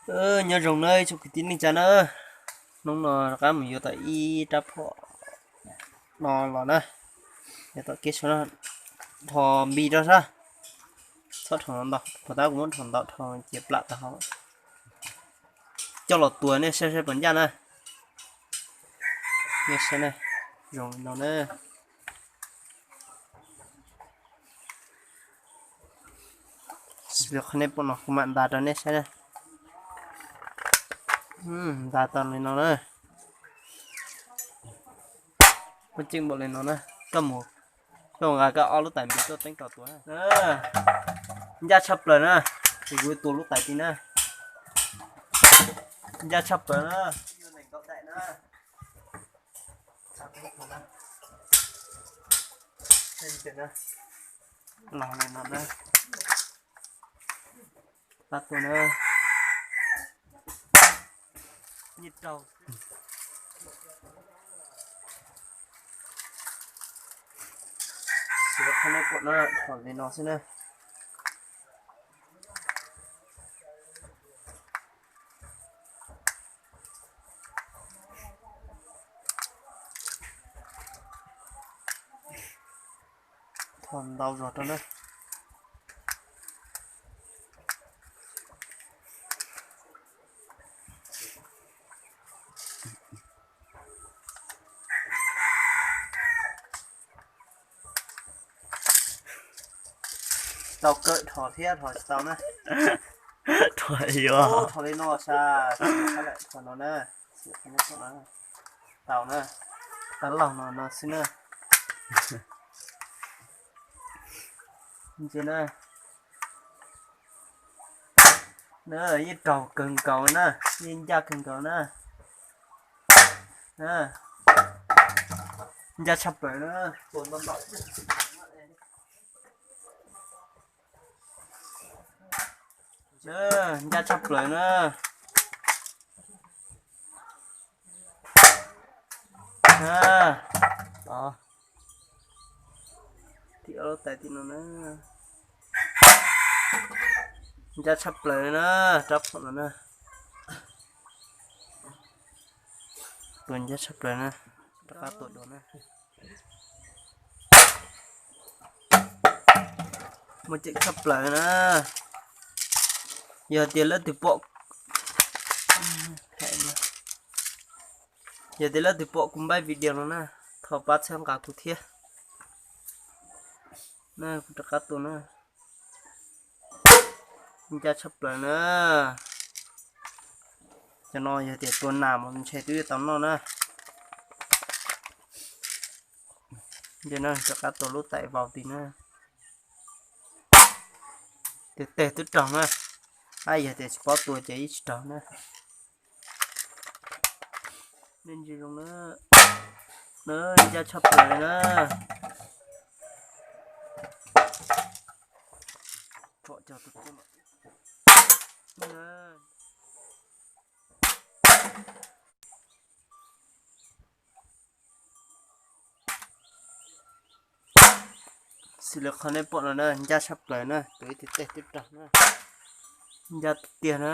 Nyob zoo na ib tsoom kwv tij neej tsa na, hnub no rov qab mus yuav tau ib rab phom no los na, yuav tau kev sau na, dhos npis rau sab, txhob dhos ntau, puas tab kuv muab dhos ntau dhos ces plam tag hauv. Coj los tuas nej saib saib puas ncaj na. Nej saib na, zoo li no na. Qhov nej pom no kuv mam ntas rau nej saib na. Ntas tau li no na. Kuj tseem npaum li no na. Koj mus, koj nqa koj ob lub tais npis tuaj teeb rau tuas. Ncaj tshaj plaws na. Ces kuv tuas lub tais tid na. Ncaj tshaj plaws na. Los li no na. Pab tuaj na. Nyiaj rau. Xyov qhov nej pom na, dhos li no xwb na. Dhos ntau zog rau na. Tau kawm dhos thiab dhos tsis tau na. Dhos li no sas, dhos no na. Tau na, tau laug no no xwb na. Ntsia na. Na, yeej raug kawg nkaus na, yeej ncaj kawg nkaus na. Ncaj tshaj plaws na. Ncaj tshaj plaws na. Tim lub tais tim no na. Ncaj tshaj plaws na, rab phom no na. Tua ncaj tshaj plaws na, rov qab tua dua na. Muaj ceem tshaj plaws na. Yog tias leej twg pom, yog tias leej twg pom kuv npaj video no na, thov pab txhawb nqa kuv thiab. Na, kuv rov qab tua na. Ncaj tshaj plaws na. Cov no yog tias tua nas mas ntshe twb yuav tau noj na. Ntsia na, rov qab tua lub tais vau tid na. Tes tes twb raug na. Ab, yog tias tsis paub tua ces ib tsis raug na. Nej ntsia zoo na. Ncaj tshaj plaws na. Xws li qhov nej pom no na, ncaj tshaj plaws na, tus ib tes tes twb raug na. Ncaj tiag na.